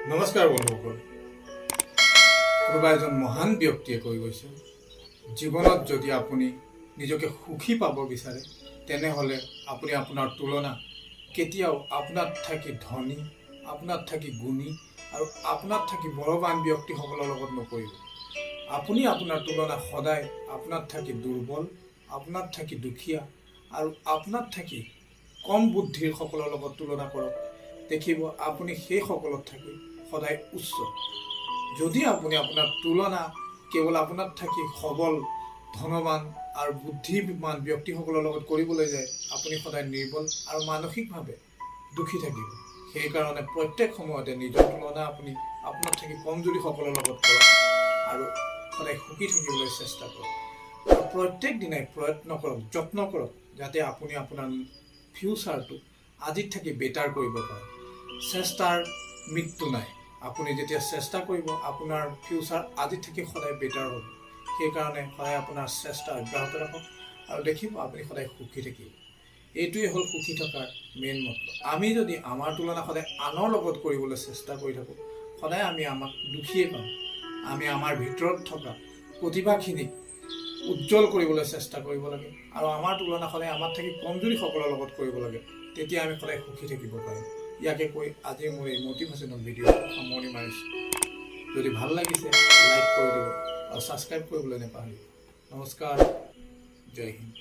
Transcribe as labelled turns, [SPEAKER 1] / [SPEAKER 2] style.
[SPEAKER 1] নমস্কাৰ বন্ধুসকল। কোনোবা এজন মহান ব্যক্তিয়ে কৈ গৈছে, জীৱনত যদি আপুনি নিজকে সুখী পাব বিচাৰে, তেনেহ'লে আপুনি আপোনাৰ তুলনা কেতিয়াও আপোনাত থাকি ধনী, আপোনাত থাকি গুণী আৰু আপোনাত থাকি বলৱান ব্যক্তিসকলৰ লগত নকৰিব। আপুনি আপোনাৰ তুলনা সদায় আপোনাত থাকি দুৰ্বল, আপোনাত থাকি দুখীয়া আৰু আপোনাত থাকি কম বুদ্ধিৰ সকলৰ লগত তুলনা কৰক। দেখিব, আপুনি সেইসকলত থাকি সদায় উচ্চ। যদি আপুনি আপোনাৰ তুলনা কেৱল আপোনাত থাকি সবল, ধনৱান আৰু বুদ্ধিমান ব্যক্তিসকলৰ লগত কৰিবলৈ যায়, আপুনি সদায় নিৰ্বল আৰু মানসিকভাৱে দুখী থাকিব। সেইকাৰণে প্ৰত্যেক সময়তে নিজৰ তুলনা আপুনি আপোনাত থাকি কমজুৰিসকলৰ লগত কৰক আৰু সদায় সুখী থাকিবলৈ চেষ্টা কৰক আৰু প্ৰত্যেক দিনাই প্ৰয়ত্ন কৰক, যত্ন কৰক, যাতে আপুনি আপোনাৰ ফিউচাৰটো আজিত থাকি বেটাৰ কৰিব পাৰে। চেষ্টাৰ মৃত্যু নাই। আপুনি যেতিয়া চেষ্টা কৰিব, আপোনাৰ ফিউচাৰ আজিত থাকি সদায় বেটাৰ হ'ব। সেইকাৰণে সদায় আপোনাৰ চেষ্টা অব্যাহত ৰাখক আৰু দেখিব, আপুনি সদায় সুখী থাকিব। এইটোৱেই হ'ল সুখী থকাৰ মেইন মতলব। আমি যদি আমাৰ তুলনা সদায় আনৰ লগত কৰিবলৈ চেষ্টা কৰি থাকোঁ, সদায় আমি আমাক দুখীয়ে পাম। আমি আমাৰ ভিতৰত থকা প্ৰতিভাখিনিক উজ্জ্বল কৰিবলৈ চেষ্টা কৰিব লাগে আৰু আমাৰ তুলনা সদায় আমাৰ থাকি কমজুৰিসকলৰ লগত কৰিব লাগে। তেতিয়া আমি সদায় সুখী থাকিব পাৰিম। ইয়াকে কৈ আজি মোৰ এই মটিভেশ্যনেল ভিডিঅ' সামৰণি মাৰিছোঁ। যদি ভাল লাগিছে, লাইক কৰি দিব আৰু ছাবস্ক্ৰাইব কৰিবলৈ নাপাহৰিব। নমস্কাৰ, জয় হিন্দ।